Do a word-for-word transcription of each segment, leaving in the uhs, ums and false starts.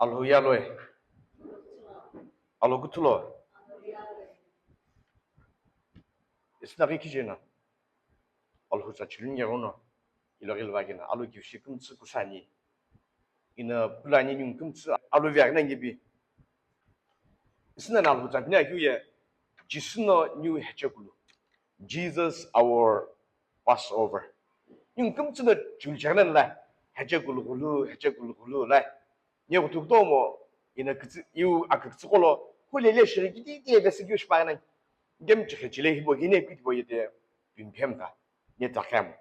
Alhou ye aloe. Alhou kuthulo. Isinaghi kijena. Alhou tsa chilun yerono. Ilo ghilva gena. Alhou kivishi kumtsu kusani. Ina pulani nyung kumtsu. Alhou viagna ngibi. Isina na Alhou tsa bina kiu ye. Jisü no niu heche kulu. Jesus our Passover. Nyung kumtsu no chul chagna la. Heche kulu kulu, heche kulu kulu la. Nye kutukutomo, ina kitsi, iu akitsi kolo, hulele shiri kiti ti eve sikyu shpagana. Gem chikhe chile hibo hine kitibo yete, pimphem ta, nye takhemo.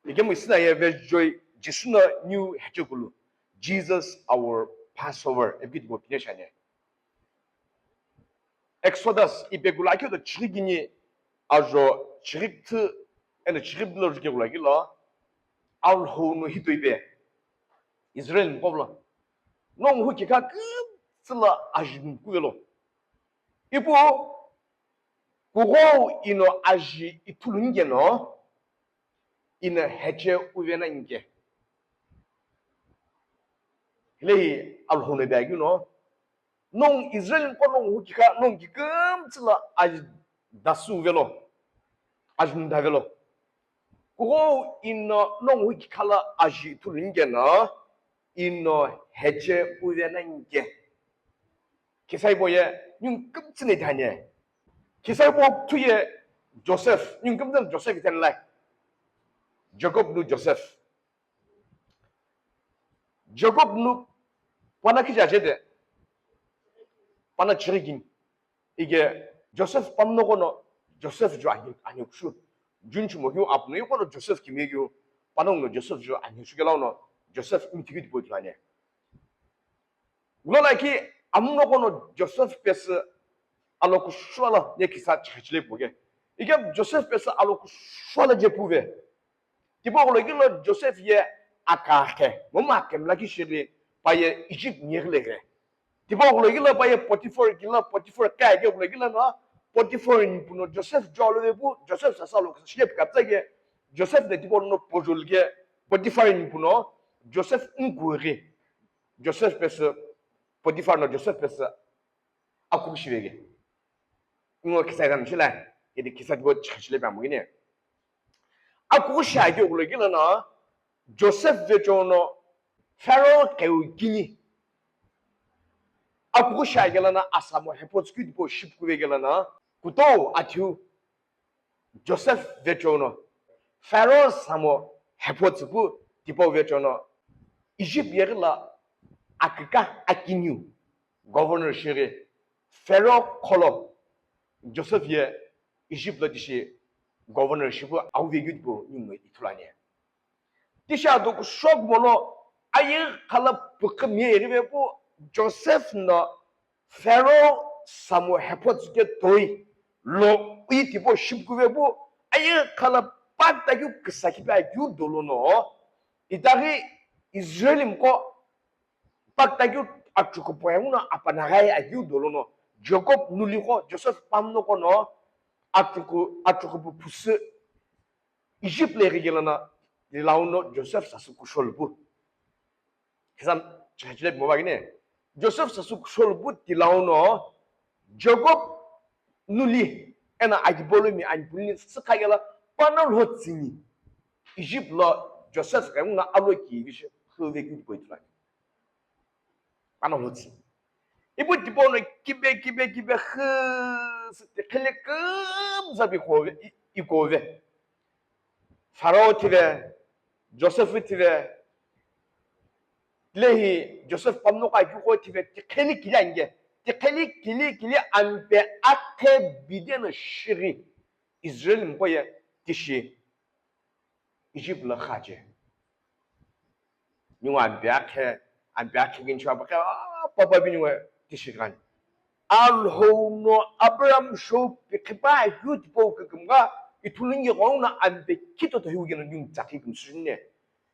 Igem isina ye vejoi, Jisü no niu heche kulu. Jesus our Passover, ev kitibo pine shane. Exodus, ipe kula kyo to chirigini, ajo chirigthu, ena chirigdlo rike kula kilo, Alhou no hitoipe. Israel mkoblo. Nongu hukikha kümtsüla ajinu kuvelo. Ipu, kughou ino aji ithulu ngeno, ino heche uvena nke. Hilehi Alhou no be agino, nongu Israel mko nongu hukikha, nongu kikümtsüla aji dasu uvelo, ajinu davelo. Kughou ino nongu hukikhala aji ithulu ngeno, ino heche uvena nke. Kisaibo ye, nyung kümtsü ne thanye. Kisaibo thuye Joseph, nyung kümtsü Joseph iten lai. Jacob nu Joseph. Jacob nu pana kija jede. Pana chirigin. Ige Joseph pamno kono Joseph jo anyo, anyo kushu. Jun chumo kiu apno yu kono Joseph kimi kiu. Panong no Joseph jo anyo shukelau no Joseph imtikiu tipo ithulane. Ulo laki amno kono Joseph pesü alo kushwala ne kisa chachile puge. Ige Joseph pesü alo kushwala je puve. Tipau lo gilo Joseph ye akakhe, moma kemla ki shiri, pa ye Egypt nyeglege. Tipau lo gilo pa ye Potiphar gilo, Potiphar ka ge lo gilo no, Potiphar ni puno Joseph jolo ve pu, Joseph sasa lo shile kapta ge, Joseph ne tipau no pojul ge, Potiphar ni puno, Joseph nguri. Joseph pesü, Potiphar no Joseph pesü, aku shivege. Ngo kisa idan shila, edi kisa tibo chachile pa mo ine. Aku sha ge ulo gilo na Joseph vechono Pharaoh keu kini. Aku sha ge lana asamo hepo tsukyu tipo ship kuve ge lana kuto athiu Joseph vechono Pharaoh samo hepo tsupu tipo vechono Egypt yegila akika akiniu governor shiri Pharaoh kholo Joseph ye Egypt lo tishi governor shipu au vegyu tipo ningu ithulani. Tisha do kushok mono ayi khala pukhi mi erive pu Joseph no Pharaoh samo hepo tsuke toi lo ui tipo ship kuve pu ayi khala pakta kyu kisa kipa kyu dolo no itaghi Israel mko pakta kyu achuku poyanguna apanagai agyu dolo no Jacob nuliko Joseph pamno kono achuku achuku pu phusu Egypt le ghi gelana tilauno Joseph sasu kusholupu. Kisam chachile mo bagine. Joseph sasu kusholupu tilauno Jacob nuli ena agibolomi anipulini sikha gela pana lhotsini. Egypt lo Joseph kemuna alo ki vishi khulve ki poitulani. Pana lhotsi. Ipu tipau no kibe, kibe, kibe, khü, sü tikhili kümza bi kove, i, i kove. Pharaoh thive, Joseph thive, lehi Joseph pamno ka kyu ko thive, tikhili kili ange, tikhili kili kili ampe akhe bide no shiri, Israel mko ye tishi, Egypt lo khaje. Ningu ampe akhe, ampe akhe gin chua bakhe, ah, papa bi ningu tishi kan. Alhou no Abraham show pikhipa hu tipo kikimga, ithulungi gong na ampe kito to hu gina ningu tsakhi kim sunne.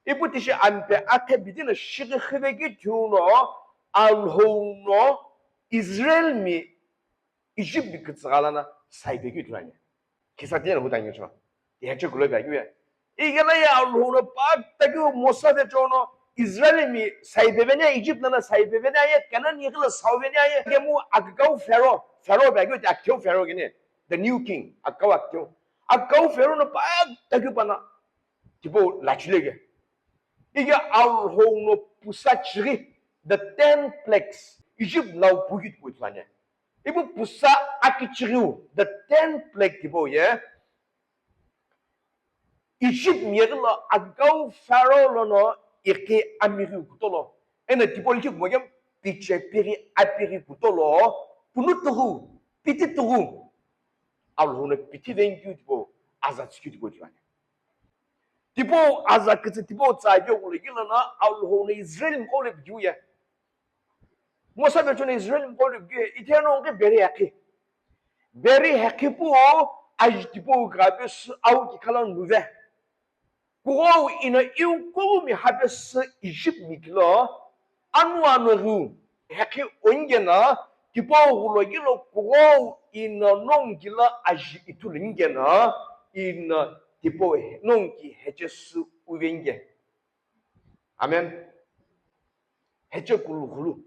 Ipu tishi ampe akhe bidi na shighi khive ki thiu no, Alhou no Israel mi Egypt bi kütsügha lana saipe keu ithulu ani. Khisa tiye no huta ngicho. Tiheche kulo pe akeu ye. Igena ye Alhou no pakta keu Mosa vechono Israel mi sai peveni aye, Egypt lono sai peveni aye, Canaan yeghi lo sau veni aye, kemu akikau Pharaoh, Pharaoh pi akeu ti akitheu Pharaoh kini, the new king, akikau akitheu. Akikau Pharaoh no pa takeu pana, tipau lachilu ke. Ike Alhou no pusa chighi, the ten plagues, Egypt mlao pukeu tipau ithulu ani. Ipu pusa akichighiu, the ten plague tipau ye, Egypt miyeghi lo akikau Pharaoh lono iqi amighiu kutolo. Eno tipau likhi kumo kemu piche pighi apighi kutolo, punu tughu, piti tughu. Alhou no pithi vengikeu tipau, aza tsükeu tipau ithulu ani. Tipau aza kütsü tipau tsa vekeu lo kile na Alhou no Israel mqo lo pikeu ye. Mosa vecho no Israel mqo lo pikeu ye, itheno nongu beri akhi. Beri akhi pu aji tipau gha pesü au kikhala nuve. Kughou ino iu kughu mi ha pesü Egypt mi kilo, anu anu ghiu, akhi onike na, tipau ghulo kilo kughou ino nongu kilo aji ithulu nike na, ino tipau nongu ki heche sü uve nike. Amen. Heche kulu ghulu.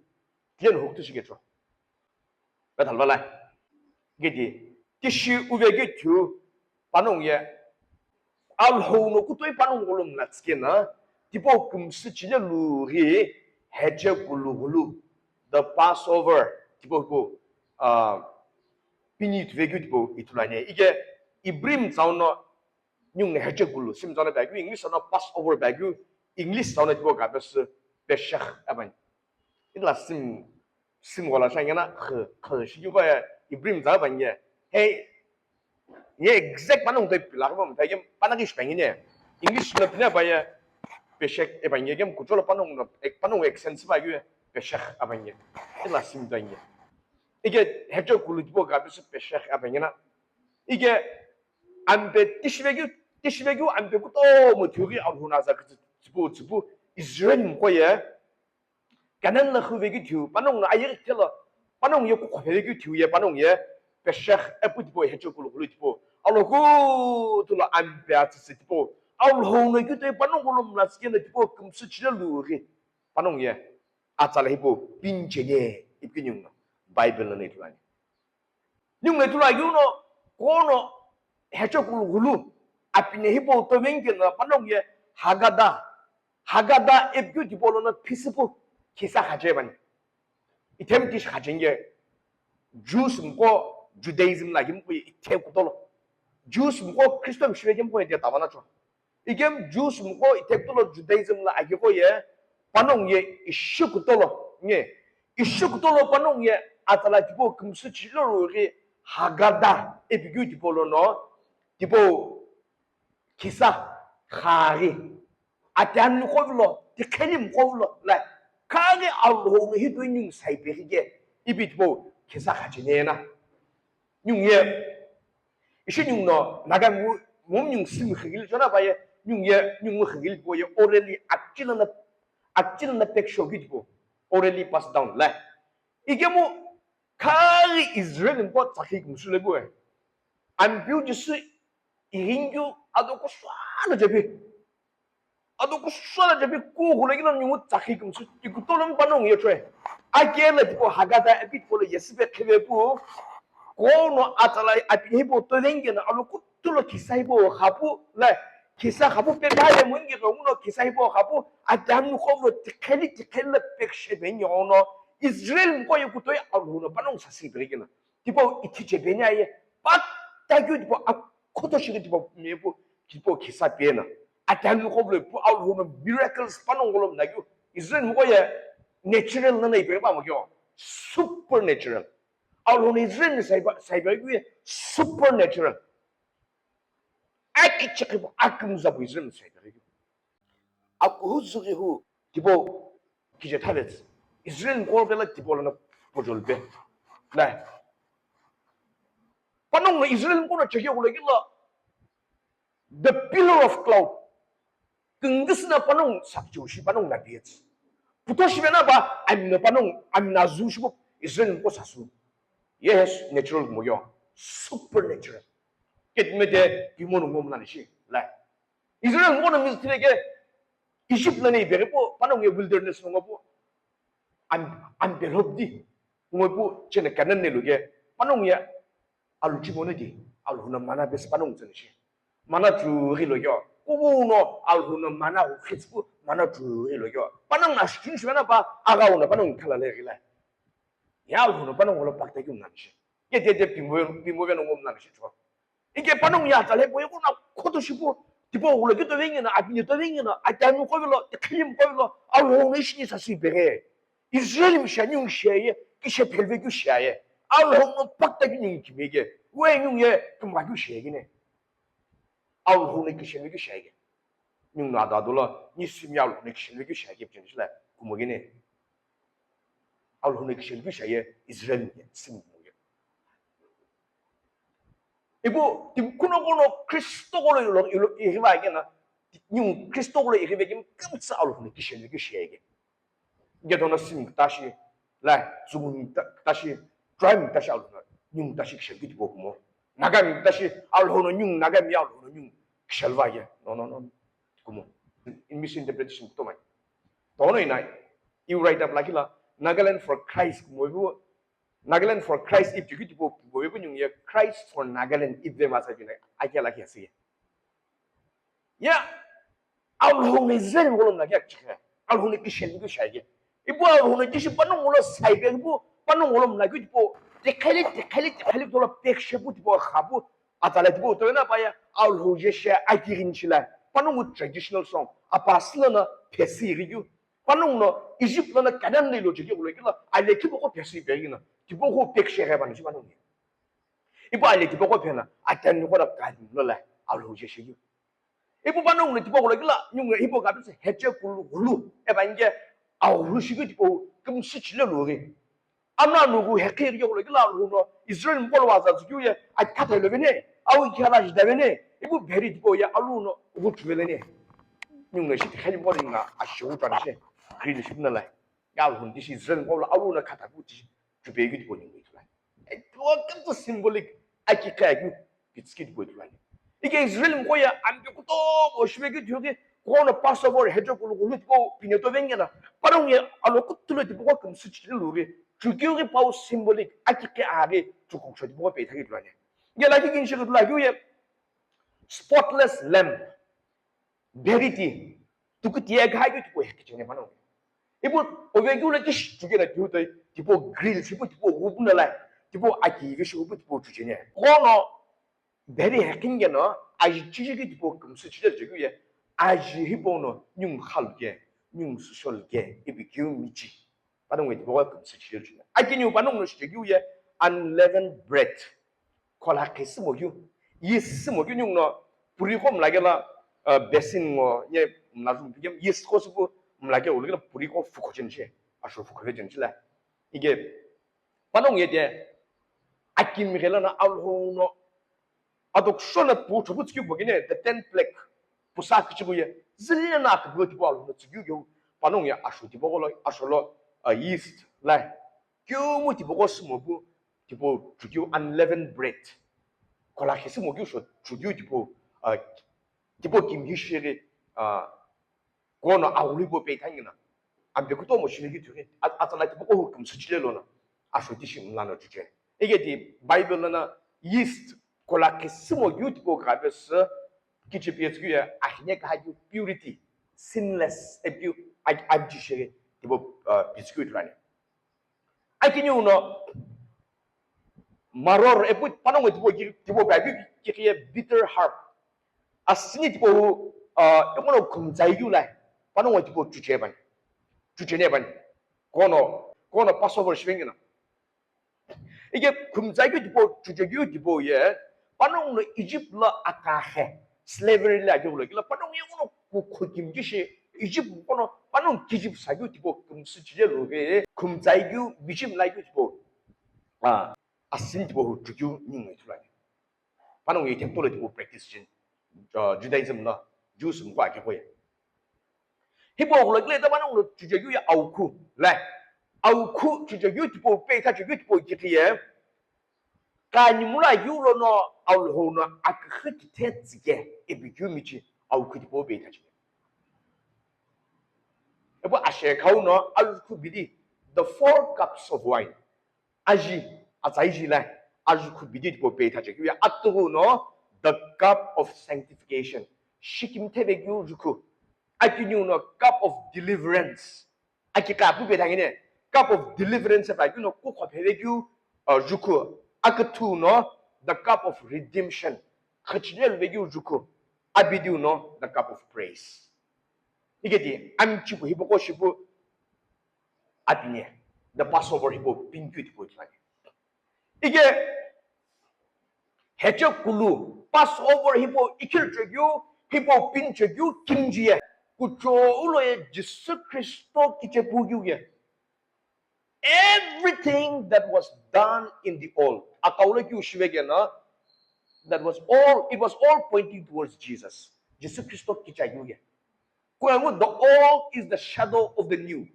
Tiye no huktu shikecho. Pe thalva lai. Gidi. Tishi uve githu panongu ye. Alhou no kutoi panongu lo mla tsikena. Tipau kümsü chile lu ghi heche kulu ghulu. The Passover. Tipau ko, ah, pini tuve githu tipau ithulu ani. Ike Ibrim tsau no Ningu no heche kulu, sim tsau no pi akeu, English tsau no Passover pi akeu, English tsau no tipau gha pesü Pesach ipani. Ila sim, sim ghola shangena, khe, khe, shikeu ko ye, Ibrim tsau ipani ye. Hey, ye exact panongu toi pila ko mo, ye panongu ishi ipani ye. English no pina pa ye, Pesach ipani ye, kemu kuchou lo panongu no, ek-, panongu accent si pa akeu ye, Pesach ipani ye. Ila sim ipani ye. Ike heche kulu tipau gha pesü Pesach ipani na. Ike ampe tishi vekeu, tishi vekeu ampe kutomo thiu ghi Alhou no aza kütsü tsüpu tsüpu Israel mqo ye Canaan lo ghivekeu thiu, panongu no ayeghi kithelo, panongu ye kukho phevekeu thiu ye, panongu ye Pesach ipu tipau heche kulu ghulu tipau. Alhou kuthu lo ampe atsütsü tipau. Alhou no kutoi panongu lo mla tsikena tipau kümsü chile lu ghi. Panongu ye atsala hipau pini cheni ipi ningu no Bible lono ithulu ani. Ningu no ithulu akeu no, kughou no heche kulu ghulu, apine hipau toveni keno panongu ye Haggadah. Haggadah ipi keu tipau lono phisipu khisa khache ipani. Ithemu tishi khache nike Jews mqo Judaism lo akemu ko ye ithe kutolo. Jews mqo Christian shive kemu ko ye de tavana cho. Ikemu Jews mqo ithe kutolo Judaism lo akeu ko ye panongu ye ishi kutolo, nge, ishi kutolo panongu ye atsala tipau kümsü chile lu ghi Haggadah ipi keu tipau lono tipau khisa khaghi, atianuqo vilo, tiqheli muqo vilo, la, khaghi Alhou no hitoi ningu sai peghi ke, ipi tipau khisa khache nena. Ningu ye, ishi ningu no, Naga mu, mu ningu simu khigili chona pa ye, ningu ye, ningu khigili po ye, orally, akchila na, akchila na pek shoki tipo, orally passed down, la. Ikemu, khaghi Israel mqo tsakhi kümsü le pu ye. Ampiu Jisü ighinikeu ado kusho lo jepi. Ado kusho lo jepi kughulo kilo ningu tsakhi kümsü ti kutolo mu panongu ye choi. Akela tipau Haggadah ipi tipau lo yesipe kheve pu. Kughou no atsala apine hipau toveni keno alo kuthu lo khisa hipau khapu, la, khisa khapu pe bale mungi ghenguno khisa hipau khapu, atianuqo vilo tiqheli tiqheli lo pek sheveni ono. Israel mqo ye kutoi Alhou no panongu sasi peghi keno. Tipau ithi chepeni aye, pata keu tipau akhoto shighi tipau mepu, tipau khisa pena. Atianuqo vilo pu Alhou no miracles panongu lo mla keu. Israel mqo ye natural nana ipeghi pa mo keu. Supernatural. Alhou no Israel mi sai pa, sai peghi keu ye supernatural. Akichekhi pu, akümza pu Israel mi sai peghi keu. Akuhu zughi hu tipau kije thavets. Israel mqo pela tipau lono pojol pe. Lai. Panongu no Israel mqo no chekhe kula kila. The pillar of cloud. Küngu sina panongu sakcheu shi panongu na biets. Puto shi bena ba amina panongu, amina zu shi bo Israel mqo sasu. Yes, natural mo yo. Supernatural. Ketmete kimono ngomna ni shi. Lai. Israel mqo no mizthile ke Egypt lono ipeghi pu, panongu ye wilderness lo ngo pu. Am-, ambelhop di. Ngo pu chena Canaan nelo ke. Panongu ye aluchi mono di. Alhou no mana besi panongu tsene shi. Mana chughi lo kyo. Kubu no Alhou no mana hu khitsu pu mana chughi lo kyo. Panongu na shitun shimana pa aga uno panongu khala le ghila. Ya Alhou no panongu lo pakta kyu mnani shi. Ke te te pimbo, pimbo ve no ngo mnani shi chwa. Ike panongu ye atale po ye kuna koto shipu, tipau ghulokeu to vengena, apinye to vengena, atami kovilo, tikhilim kovilo, Alhou no ishi ni sasi peghe. Israel mi sha nyung shiaye, kishe phelve kyu shiaye. Alhou no pakta kyu nyung kimege, we nyung ye kumba kyu shiaye ne. Alhou no kishe kyu shiaye. Nyung no adado lo, ni simi Alhou no kishe kyu shiaye pichin shila, kumogene. Alhou no kishe kyu shiaye, Israel mi simi kumogene. Ipu, ti kuno kuno Kristo kulo ilo, ilo, ighiva kena, nyu Kristo kulo ighive kena, kamtsa Alhou no kishe kyu shiaye. Gedono sim tashi, la, zugun ta-, tashi, tribe tashi Alhou no, nyu tashi kishe kyu tipo kumo. Naga mi tashi, Alhou no nyu, Naga mi Alhou no nyu, kishe va ye. No, no, no. Kumo. In misinterpretation kuto mai. Tono ina, you write up lakila, Nagaland for Christ kumo ipu, Nagaland for Christ ipu kyu tipo, bo ipu nyung ye Christ for Nagaland ipu ve masa jina, akia la kia si. Ya, Alhou no Israel ngolo mna kia chikhe, Alhou no kishe kyu shiaye. Ipu Alhou no kishi panongu lo saipe ipu, panongu lo mna kyu tipo, tikhali, tikhali, tikhali tolo pek shepu tipo khapu, atale tipo, to na pa ya, Alhou je she akirin shila. Panongu traditional song, apa sila na pesi ri kyu. Panongu no Egypt lono Canaan lo jeki kulo kila, ale kibo ko pesi pe kina, kibo ko pek she ga bani panongu. Ipu ale kibo ko pena, atani ko da kadi lo la, Alhou je shi. Ipu panongu no kibo kulo kila, nyung ipu ka pese heche kulu kulu, e ba nge, Alhou shi kibo, kumsi chile lo ge. Amna nugu hekhe ri yoklo kila Alhou no Israel mkolo wa za zukyu ye, akata lo vene, au ikhala jida vene, ipu beri tipo ye Alhou no ugu chuvele ne. Nyung ne shi tikhali mkolo nga ashu tani she, green shi na lai. Ya Alhou no tishi Israel mkolo Alhou no kata ku tishi, chupe yu tipo nyung yu tulai. E, to, kamtsa symbolic, aki kaya kyu, Pitski tipau ithulu ani. Ike Israel mqo ye ampe kutomo shive keu ithulu ke, kono Passover hejo kulu kulu tipau pine to vengena. Panongu ye alo kutulo tipau ko kümsü chile lu ke, chukeu ke pau symbolic, aki ke aghi, chukuksho tipau ko peitha ke ithulu ani. Ye lakhi kinshi ke ithulu akeu ye, spotless lamb. Verity. Tuku tiye kha keu tipau hekichene panongu. Ipu ovekeu lo kishi chukena tiu toi, tipau grill shipu tipau ghupuna lai, tipau aki ke shipu tipau chuchene. Kono Beri hekingeno, aji chiji ke tipau kümsü chile chekeu ye, aji hipau no nyung khalu ke, nyung süshol ke, ipi keu michi. Panongu ye tipau kümsü chile chekeu. Akiniu panongu no shichekeu ye, unleavened bread. Kola khisimo keu. Yeast simo keu nyung no, puri ko mlake la, uh, basin ngo, nye mla zu pikem, yeast ko supu mlake ulike la puri ko fuko chenche. Asho fuko ve chenche la. Ike, panongu ye te, akimi ghe lono Alhou no, adokshona pu chopu tsükeu bokine, the ten plague, pusa kichibu ye, zilina akiblo tipau Alhou no tsükeu keu, panongu ye asho tipau ko lo, asho lo, uh, yeast, lai. Keu mu tipau ko sumo pu, tipau chukeu unleavened bread. Kola khisimo keu sho, chukeu tipau, uh, tipau kimi hi shiri, uh, Kono aghulu hipau peithangina. Ampe kutomo shini keu ithulu ke. A-, atsala tipau ko hu kümsü chile lono. Asho tishi mlano chuche. Ike ti Bible lono yeast kola khisimo keu tipau kha pesü kichi piyetsü keu ye ahine kaha keu purity, sinless, ipi keu a-, aji shiri tipau, uh, pitsü keu ithulu ani. Akiniu no maror ipu panongu tipau ki, tipau bai keu ki, ki ye bitter herb. Asini tipau, uh, ikono khumtsai keu lai. Panongu tipau chuche bani. Chuchene bani. Kono, kono Passover shivengina. Ike khumtsai keu tipau chuche keu tipau ye. Panongu no Egypt lo akaghi. Slavery lo akeu lo kila. Panongu ye kono ku-, khukim kishi Egypt kono panongu Egypt sa keu tipau kümsü chile lu ke. Khumtsai keu, bichim lai keu tipau. Ah, asim tipau hu chukeu ningu ithulu ani. Panongu ye temple lo tipau practice chin, uh, Judaism lo, Jews mqo akeu ye. Hipau ghulokile ta panongu lo chuchekeu ye aukhu, lai. Aukhu chuchekeu tipau peitha chekeu tipau kikhi ye. Kanimu lo akeu lono Alhou no aküxü kithe tsike, ipi keu michi aukhu tipau peitha chekeu. Epu ashekhau no ajukhu bidi, the four cups of wine. Aji, atsa iji la, ajukhu bidi tipau pe thache kiu ye, atughu no the cup of sanctification. Shikimthe vekeu jukhu. Akiniu no cup of deliverance. Aki kapu pe thangine, cup of deliverance pa keu no kukho phe vekeu, uh, jukhu. Akithu no the cup of redemption. Khachile lu vekeu jukhu. Abidiu no the cup of praise. Iketi, amchipu hipau ko shipu apine, the Passover hipau pinkeu tipau ithulu ani. Ike, heche kulu, Passover hipau ikhilchekeu, hipau pinchekeu, kimji ye, kuchou lo ye Jisü Khristo kichepu keu ye. Everything that was done in the old, akau lo keu shive keno, that was all, it was all pointing towards Jesus. Jisü Khristo kichekeu ye. Kuengu, the old is the shadow of the new.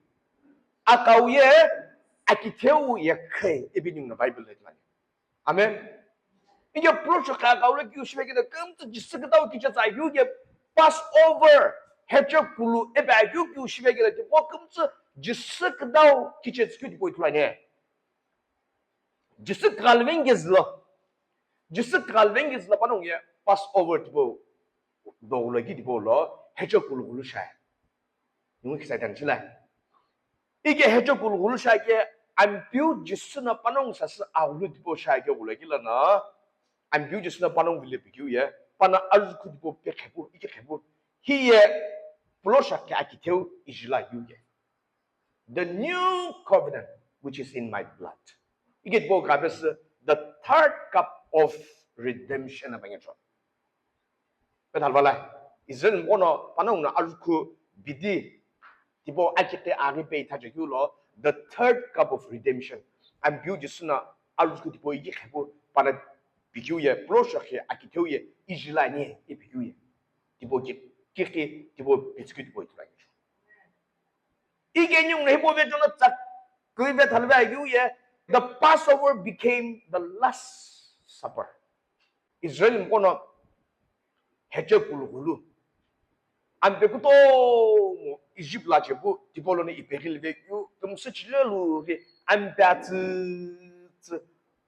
Akau ye, akitheu ye khe, ipi ningu na Bible le ithulu ani. Amen. Inge pulosho khe akau lo keu shive keno kümtsü Jisü kütau kichetsü akeu ye Passover, heche kulu, epi akeu keu shive keno tipau kümtsü Jisü kütau kichetsü keu tipau ithulu ani. Jisü kughaluveni kizü lo. Jisü kughaluveni kizü lo panongu ye Passover tipau doghulo ki tipau lo heche kulu ghulu shai. Ningu kisai tanchila. Ike heche kulu ghulu shai ke Ampeu Jisü no panongu sasü aghulu tipau shai ke ghulu ki lono. Ampeu Jisü no panongu vile pikeu ye. Pana ajukhu tipau pe khepu, ike khepu. Hi ye pulosho khe akitheu ijila keu ye. The new covenant which is in my blood. Ike tipau kapesü the third cup of redemption apa ngecho. Pe thalvala, Israel mkono panongu no ajukhu bidi tipau akithe aghi pe ithache keu lo, the third cup of redemption. Ampeu Jisü no ajukhu tipau iki khepu pana pikeu ye, pulosho khe akitheu ye, ijila ani ye pikeu ye. Tipau ki, kiki, tipau pitsükeu tipau ithulu ani. Ike ningu no hipau vecheo no tsa, kui ve thalve akeu ye, the Passover became the Last Supper. Israel mkono heche kulu ghulu. Ampe kutomo Egypt lo chepu, tipau lono ipeghi live keu, kümsü chile lu ghi, ampe atsütsü.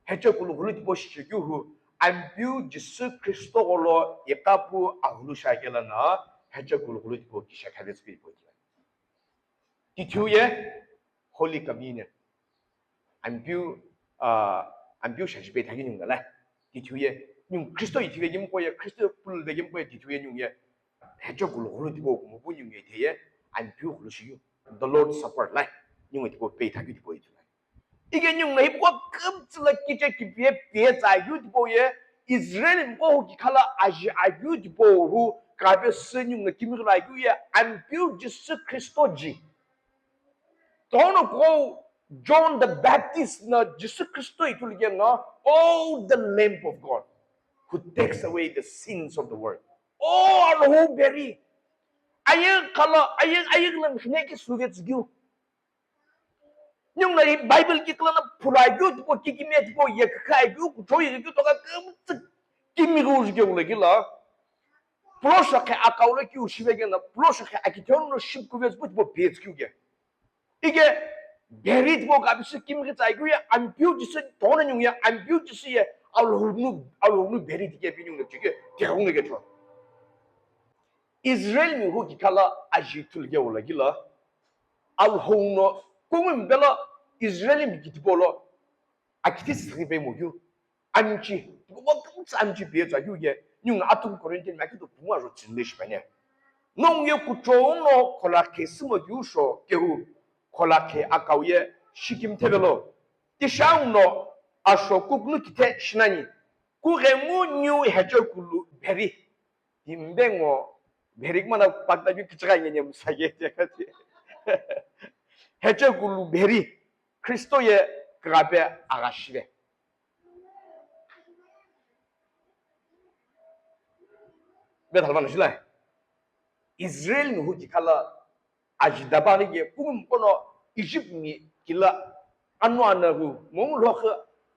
Heche kulu ghulu tipau shiche keu hu, Ampeu Jisü Khristo gholo iqapu aghulu shai ke lono, heche kulu ghulu tipau kisha khavetsü keu tipau kila. Tithiu ye Holy Communion. Ampeu, ah, Ampeu shaji pe thagi ningu la. Tithiu ye, ningu Khristo ithive kimqo ye, Khristo pulu ve kimqo ye, tithiu ye ningu ye. Heche kulu ghulu tipau kumopu ningu ye the ye, Ampeu ghulu shiyu. The Lord's Supper la, ningu tipau pe thagi tipau ithiu la. Ike ningu no hipau kümtsü lo kiche kipiye piye tsü akeu tipau ye, Israel mko hu kikha lo aji akeu tipau hu kapesü ningu no kimighi lo akeu ye, Ampeu Jisü Khristo ji. Tono ko John the Baptist no Jisü Khristo ithulu keno, "Oh, the Lamb of God who takes away the sins of the world." Oh, Alhou beri. Aye khala, aye, aye khala mkhine ki suve tsügiu. Ningu no Bible ki khala na phula keu tipau, kikimiye tipau, ye kha keu, kuchou ye keu, toka kümtsü kimighi uju keu lo ki lo. Pulosho khe akau lo keu shive keno, pulosho khe akitheu no ship kuve tsü tipau pe tsü keu ke. Ike beri tipau kapesü kimighi tsü keu ye, Ampeu Jisü tono ningu ye, Ampeu Jisü ye, Alhou nu, Alhou nu beri tike pi ningu no chike, tiawu nge kecho. Israel mihu kikha lo aji ithulu keu lo ki lo, Alhou no, kungu mpe lo, Israel mi kitipo lo, akithi sisüghi pe mo keu, amchi, tipau kümtsü amchi pe tsü keu ye, ningu no atughu Corinthian mi akithu pungu ajo tsüni shipa ne. Nongu ye kuchou no khola khe sümo keu sho keu, khola khe akau ye shikimthe velo, tishangu no asho kuknu kithe shinani, kughengu niu heche kulu beri. Timbe ngo, beri kümana pakta keu kichigha ngenye msage. Heche kulu beri, Khristo ye kughape agha shive. Be thalva no shilai. Israel mihu kikha lo aji dapaghi ye, kungu mkono Egypt mi kila anu anagu, mongu lhokhu,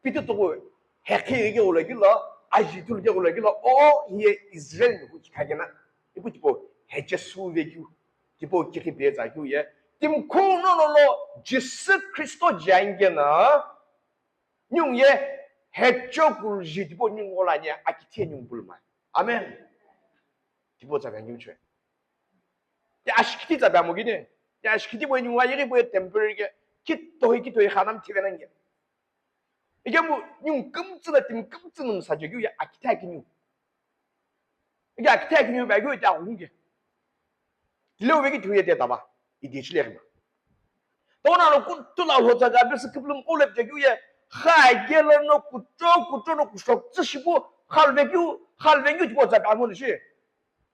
pitutugu, hekhi ye keu lo ki lo, aji ithulu keu lo ki lo, o, hiye Israel mihu kikha kena. Ipu tipau heche suve keu, tipau kikhi pe tsü keu ye, Timi khuno no lo Jisü Khristo ji ani keno, ningu ye hecho kulu ji tipau ningu lo ani, akithe ningu pulumai. Amen. Tipau tsa bia ningu chue. Ya ashikiti tsa bia mo gine. Ya ashikiti bo ningu ayiri bo temporary ke. Kitohi kitohi khanam thive nange. Ikemu ningu kümtsü na timi kümtsü nung sa jegyu ya akithe akiniu. Ike akithe akiniu bia gyu ite aghungu ke. Tile uveki thiu ye te taba. Ide chile khima. Tona no kutu la ho tsa ga bisi kiplum kole jegyu ye. Kha gelo no kucho kucho no kushok tsi shibu. Khalvekyu, khalvekyu tipau tsa bia mo ni shi.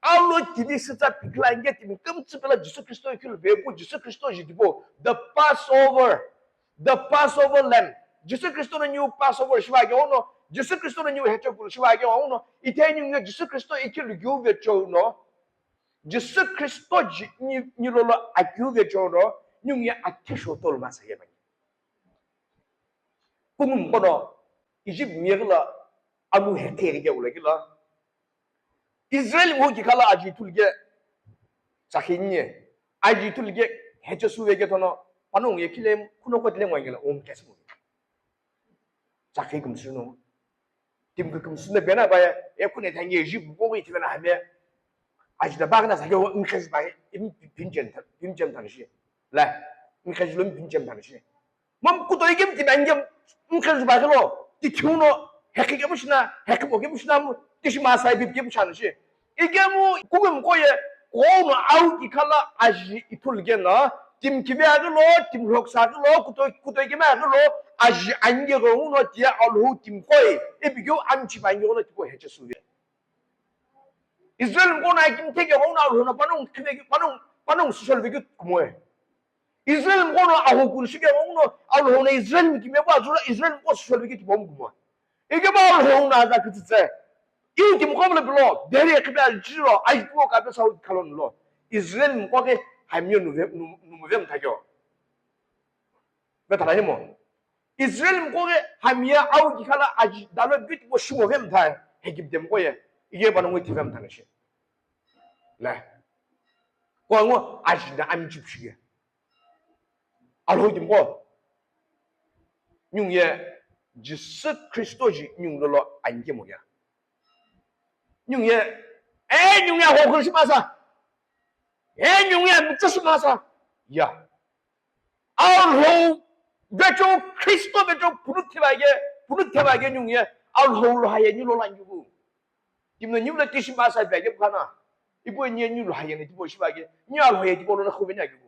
Alo timi sitsa pikila inge timi kümtsü pela Jisü Khristo ikhilu vepu Jisü Khristo ji tipau the Passover, the Passover Lamb. Jisü Khristo no ningu Passover shiva ke ono, Jisü Khristo no ningu hecho kulu shiva ke ono, ithe ningu Jisü Khristo ikhilu giu vecho no, Jisü Khristo ji ni, ni lo lo akiu vecho no, ningu ye akhe sho tolu masa ye bani. Kungum kono, Egypt miyeghi lo, anu hethe ke ula kilo. Israel ngo ki khala aji thulge tsakhi nye. Aji thulge hecho suve ke thono panongu ye kile khuno ko tile ngwa ngela um kesi mo. Tsakhi kum suno. Tim kum suno bena ba ye kune thangi ji ko wi tivena hame. Aji da bagna sa ke um kesi ba im pinchen ta, pinchen tan shi. La, um kesi lo pinchen tan shi. Mam kuto igem ti bangem mkhen ba gelo ti thuno hekhi ke bushna hekhi bo ke bushna mu ti shi ma sai bib ke bushna shi igemu kugem koye kono au ki khala aji ithul gena tim kibe agelo tim lhoksa agelo kuto kuto igem agelo aji ange go no ti alhu tim koye ibigyo amchi bange no tipo heche suve. Israel mkono akim teke kono alhu na panong kibe panong panong susol vekyu kumoye. Israel mkono ahu kulu shike ngono Alhou na Israel mi kime kwa zura Israel mko siswali ki tibom kuma. Ike ba Alhou na za kititse. Iu kim komle bilo dere kibe al jiro ai tuo ka be sau kalon lo. Israel mko ke hamyo nu ve nu ve mtakyo. Be tala himo. Israel mko ke hamya au ki khala aji dalo bit mo shimo ve mtai. He kibde mko ye. Ike ba no ngwe ti ve mtana shi. La. Kwa ngo aji na ami chipshige. Alhou timqo. Nyungye Jisü Khristo ji nyung lolo anke moya. Nyungye, eh, nyungye ho Khristo masa. Eh, nyungye mitsu masa. Ya. Alhou becho Khristo becho pulu thebage, pulu thebage nyungye. Alhou lo haye nyulo la nyugu. Timno nyulo tishi masa bage kana. Ipo nye nyulo haye ne tipo shibage. Nyu alhou ye tipo lo na khubenya nyugu.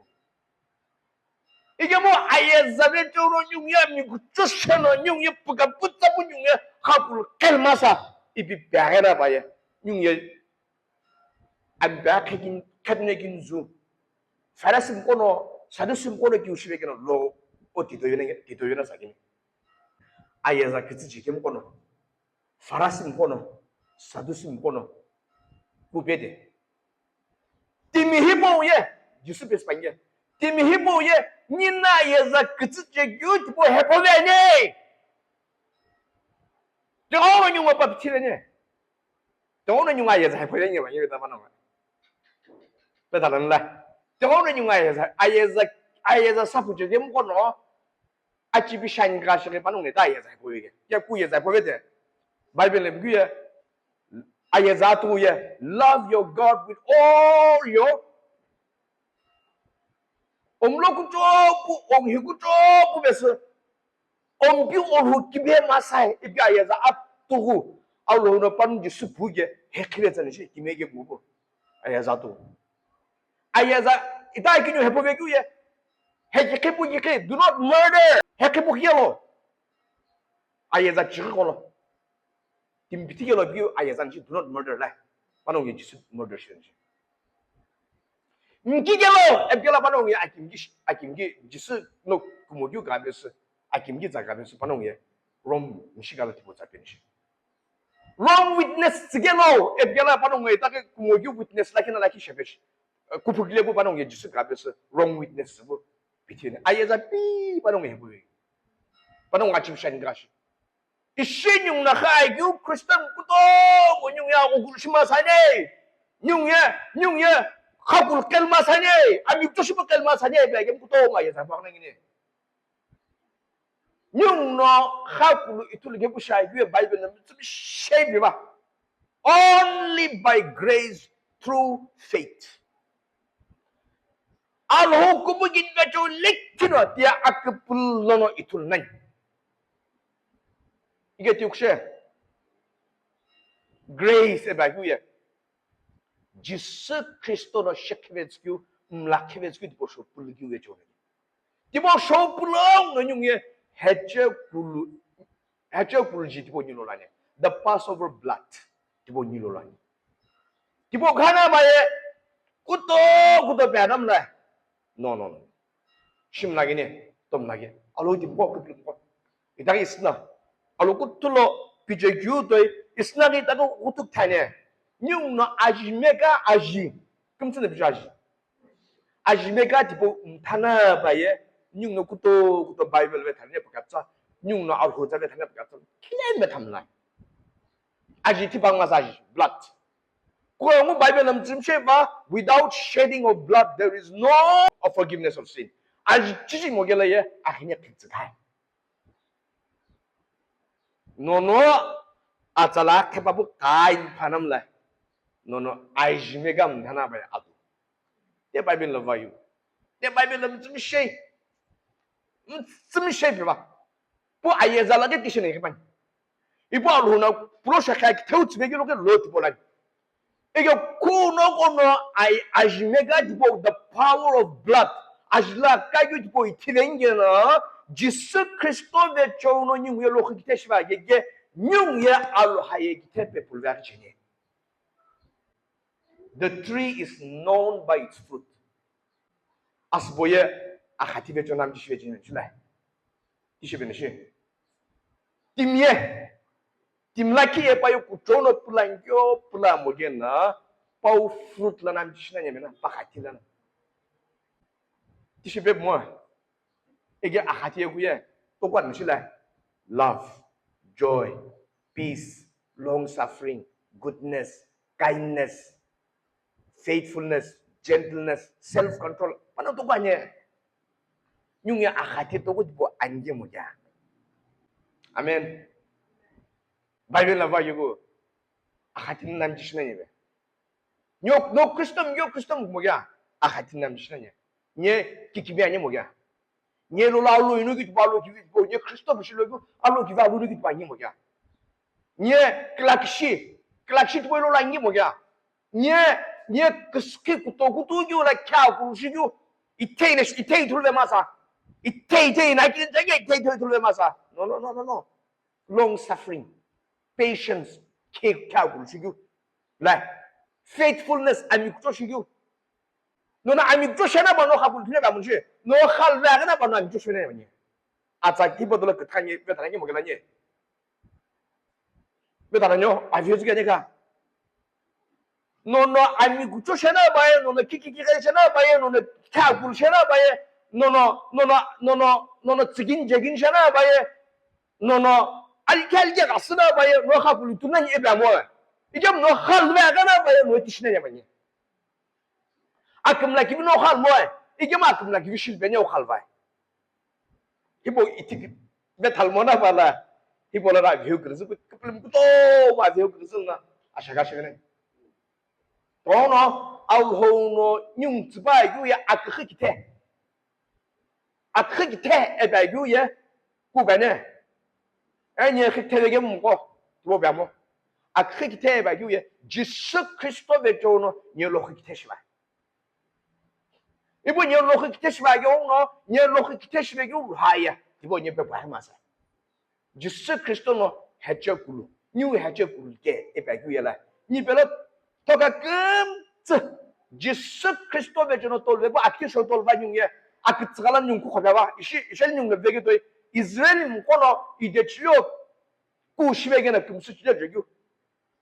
Igemo aye zabe choro nyungye mi kuchushe no nyungye puka putsa bu nyungye khapul kel masa ipi bagera baye nyungye abba khakin khatne kinzu Farisi mkono Sadusi mkono ki ushibe kena lo o tito yone tito yona sakini aye za kitsi chike mkono Farisi mkono, Sadusi mkono, kupete. Timi hipau ye, Jisü pesi pange. Timi hipau ye, nina yeza kitsi chekeu tipo hepo vene. Tiko nyunga papitsi vene. Tiko nyunga yeza hepo vene ba yeza mano. Petalan la. Tiko nyunga yeza, ayeza, ayeza sapu chekeu mkono. Achipi shani ka shighe panongu ta ayeza hipove ke. Ya ku yeza hipove te. Bible le bigu ye ayeza tu ye love your God with all your omlo kutopu omhi kutopu bese ompi olhu kibe masai ipi ayeza atugu aulo no panu Jisü phuge he khibe tsani shi kimege bubo ayeza tu. Ayeza ita kinyu hepo vekyu ye. He ki khipu ki khi, do not murder. He khipu ki yelo. Ayeza chiri kolo. Timpiti yelo bi ayeza nchi do not murder la. Pano ye Jisü murder shi nchi. Nki yelo, e yela pano ye akim ki akim ki Jisü no kumo kyu ka besu. Akim ki za ka besu pano ye. Rom mishigala tipo za penshi. Wrong witness tsigelo, e yela pano ye ta ke kumo kyu witness la kina la ki shepeshi. Kuphukile pu panongu ye Jisü ka pesi wrong witness pu pithini. Ayeza pi panongu ye pu. Panongu achieve shani gashi. Ishi nyung na khai kyu Christian kuto mo nyung ya ko kushima sane. Nyung ye, nyung ye. Khakulu kelma sani, ami kutoshi pa kelma sani, ipi agemu kutomo ayeza pa nangini. Ninguno khakulu ithulu kepu shai keu ye Bible na mitsumi shei biba. Only by grace through faith. Alhou kubu ginga chou lekino tia akipul lono ithulu nani. Ike tiukshe. Grace eba keu ye. Jisü Kristo no shekhive tsükeu, mlakhive tsükeu tipau shou pulu keu ye chou nani. Tipau shou pulu no ningu ye heche kulu, heche kulu ji tipau ningu lo lani. The Passover blood tipau ningu lo lani. Tipau khana ba ye kuto kuto pe anam la. No, no, no. Shimla gini, tomla gi. Alo tipau kuto kuto. Itaki isna. Alo kutulo pije keu toi isna gi taku kutuk thane. Ningu no aji meka aji. Kumtsü na pije aji. Ajimeka tipau mthana ba ye, ninguno kuto kuto Bible vethani pakatsa, ninguno Alhou tsa vethani pakatsa, claim vethamla. Aji tipau nga sa aji, blood. Ko ngu Bible na mtsumsheva, without shedding of blood, there is no forgiveness of sin. Aji chichi ngokela ye, ahine khitsithai. Nono atsala khepapu kai phanamla. Nono ajimeka mthana ba ye adu. Te Bible la vayu. Te Bible la mtsumishei. Mtsumishei piba. Pu ayeza la ke tishene kipani. Ipu Alhou na pulo shakha kitheu tsibeki lo ke lo tipau lani. Ike kuno kono ai ajimeka tipau the power of blood. Ajila kaiku tipau ithivenge na Jisü Kristo vechou no ningu ye lokhi kithe shiva gege ningu ye alo haye kithe pe pulve akhijeni. The tree is known by its fruit. Asbo ye akhati vechou nam jishive jeni chulai. Tishibe nishi. Timye. Timlaki ye payo kuchono pulangyo pula mogena. Pau fruit la nam jishina nyemena. Pakati la na. Tishibe mo. Ege akhati ye kuye. Tokwa nishi la. Love, joy, peace, long suffering, goodness, kindness, faithfulness, gentleness, self control. Pano tokwa nye. Ningu ye akhati toku tipau ange mo kya. Amen. Bible la va yugo. Akhati nam jishina nyebe. Nyo no Kristo nyo Kristo mo kya. Akhati nam jishina nye. Nye kikimi anye mo kya. Nye lo la alo inu ki tipau alo ki tipau nye Kristo bishi lo alo ki va alo inu ki tipau nye mo kya. Nye klakishi klakishi tipau lo la nye mo kya. Nye, nye kiski kuto kuto keu la kya kulu shi keu. Ithei ne, ithei ithulu ve masa. Ithei, ithei, na ki, ithei, ithei ithulu ve masa. No, no, no, no, no. Long suffering, patience, khe, kya kulu shi keu. Lai, faithfulness, ami kuto shi keu. No, no, ami kuto shena ba no kha kulu thile ba munshi. No khalve agana ba no ami kuto shena ba nye. Atsa ki bodola kuthanye, betananye, mogela nye. Betananyo, avi zuke nye ka. Nono ami kucho shena baye, nono kiki kiki shena baye, nono kakul shena baye, nono, nono, nono, nono tsigin jegin shena baye, nono alike alike kasina baye, no kakul tunani ebe amo. Ikem no khalve kana baye, no tishina yamanye. Akim la kivi no khalmo, ikem akim la kivi shilbenya o khalvai. Hipau ithiki vethalmona pala, hipau lono avihu kirizu, kupulum kutomo avihu kirizu na ashaka shikene. Tono, Alhou no nyung tsipa yu ya akhi kithe. Akhi kithe ebe yu ye, kubene. Enye kithe vege mko, tubo bemo. Akhi kithe ebe yu ye, Jisü Kristo vechou no nye lokhi kithe shiva. Ipu nye lokhi kithe shiva ke uno, nye lokhi kithe shiva ke uhaya. Ipu nye pe pahi masa. Jisü Kristo no heche kulu, nyu heche kulu ke ipa keu yela. Ni pelo toka kümtsü. Jisü Kristo vechou no tolve bu akhi sho tolva nyung ye. Akitsgala nyung ku khobeva. Ishi, ishel nyung le vege toi. Israel mkono idechilio ku shive gena kümsü chile jegyu.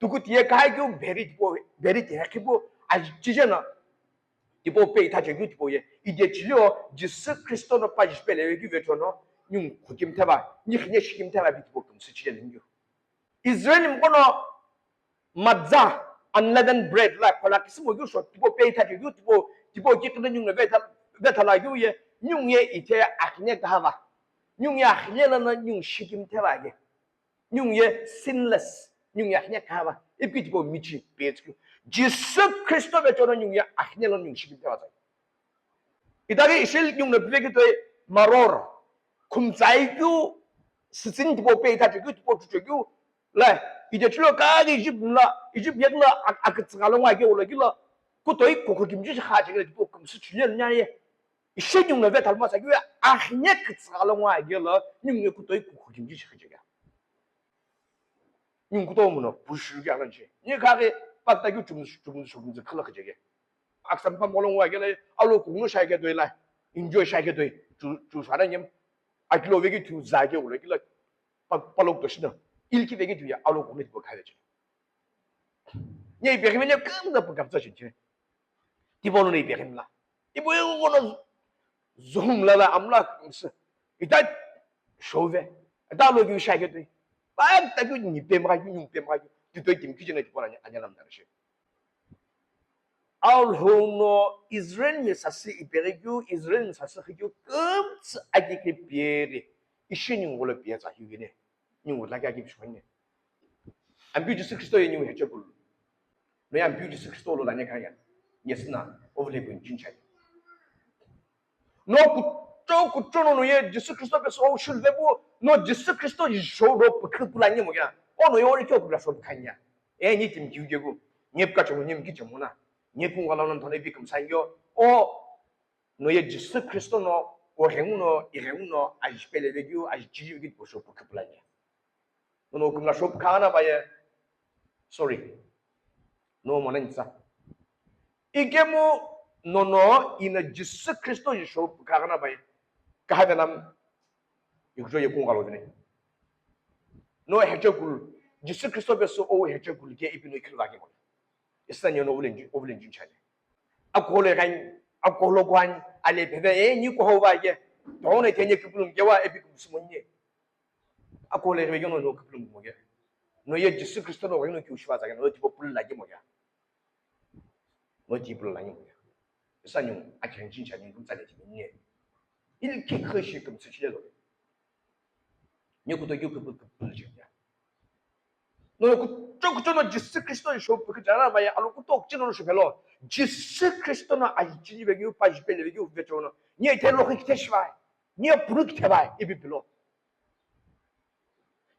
Tuku tiye kahai keu bheri tipau, bheri tiye khipu ajijena. Tipau pe itha jegyu tipau ye. Idechilio Jisü Kristo no paji pele vekeu vechou no, nyung khukim theva, ni khine shikim theva bi tipau kümsü chile lingyu. Israel mkono maza, unleavened bread la, khola kisimo keu shou, tipau peitha keu, tipau, tipau kiqi ningu no vetha, vetha la keu ye, ningu ye ithe akhine kahava. Ningu ye akhine lono ningu shikimthe va ke. Ningu ye sinless, ningu ye akhine kahava. Ipi tipau michi petsku. Jisü Khristo vecho no ningu ye akhine lono ningu shikimthe va tsai. Itaghi Israel ningu no pivekitoi maror, khumtsai keu, sütsini tipau peitha chekeu, tipau chu chekeu, la, ite chulo kaghi Egypt la, Egypt yekla ak-, akütsügha lo ngwa keu lo kila, kutoi kukhu kimchi shi kha chekeu tipau kumsü chule nya ye. Israel ningu no vetha lo masa keu, akhine kütsügha lo ngwa keu lo, ningu ye kutoi kukhu kimchi shi kha chekeu. Ningu kutomo no, pushu keu alanchi. Ni kaghi, pakta keu chum, chum, chum, chum, khila kha chekeu. Aksa mpa molo ngwa keu lo, alo kughuno shai keu toi la, enjoy shai keu toi, chu, chu shana nyem, akilo vekeu thu za keu lo kila, pa-, palok to shina, ilki vekeu thu ya, alo kughuno tipau kha veche. Ni ipeghi me ni kumza pa kaptsa chinche. Tipau no ni ipeghi mla. Tipau ye kono zuhum la la amla kumsü. Ita shove. Ita lo keu shai keu toi. Pakta keu ni pemgha keu, ningu pemgha keu. Ti toi tim kichena tipau la anya lam dara shi. Alhou no Israel mi sasü ipeghi keu, Israel mi sasü khi keu, kumtsü aki ke pere. Ishi ningu lo pie tsa hiu gene. Ningu la keu aki pishoni. Ampeu Jisü Khristo ye ningu heche kulu. No ye Ampeu Jisü Khristo lo lani kanya. Yes na, ovule bu inchin chai. No kucho kucho no, no ye Jisü Khristo pesü o shulve bu, no Jisü Khristo jisho ro pukhu pulani mo ya. O no ye ori kyo kula so kanya. E ni tim kiu kegu. Ni pka chomo ni mki chomo na. Ni kungwa lo no thone bi kumsangyo. O no ye Jisü Khristo no, o rengu no, i rengu no, aji pele vekeu, aji chiji vekeu posho pukhu pulani. Nono kumla shou pukha na baye. Sorry. No mona nitsa. Ikemu nono ina Jisü Khristo ji shou pukha na baye. Kaha venam. Ikjo ye kungalo vene. No heche kulu. Jisü Khristo pesü o heche kulu ke ipi no ikhilu vake mo. Isna nyo no ulenju, ulenju chane. Akolo gan, akolo kwan, ale pebe, e, ni ko hova ke. Tone tenye kupulum kewa epi kumsumonye. Akole rebe yono no kupulum mo ke. No ye Jisü Khristo no no kiu shiva tsake, no tipo pul lagi mo ke. No tipo lagi mo ke. Sa nyu a chen chin cha nyu kum tsale ti ni. Il ki khe shi kum tsu chile lo. Ni kuto kiu kupul kupul chin ya. No kuto kuto no Jisü Khristo ni shou pukhi chana maya, alo kuto kuchino no shou pelo. Jisü Khristo no aji chini vegyu, pa ji pele vegyu vecho no. Ni te lo ki te shivai. Ni puru ki te vai, ipi pilo.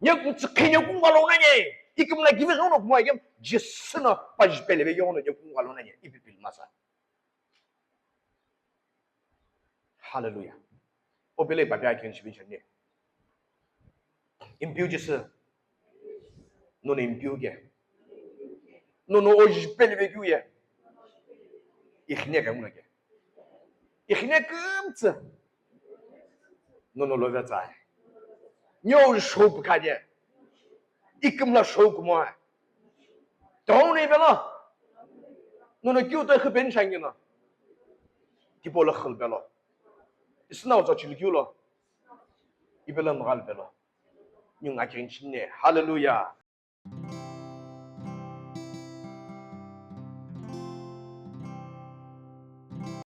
Ni ku tsikhe ni ku ngalo na ni. Ikim na give no kuma ikim, Jisü no pa ji pele vegyu no ni ku ngalo na ni, ipi pil masa. Hallelujah. Opele papia ken shibin shani. Impiu Jisü. Nono impiu ke. Nono oji pele vegyu ye. Ikhine ke muna ke. Ikhine kumtsa. Nono lo vetsa. Nyo shou pukha de. Ikim la shou kumo. Tong ni belo. Nono kiu to khipen shangi no. Tipo lo khil belo. Isna o chili kiu lo. Ibela magal belo. Nyu nga chen chin ne. Hallelujah.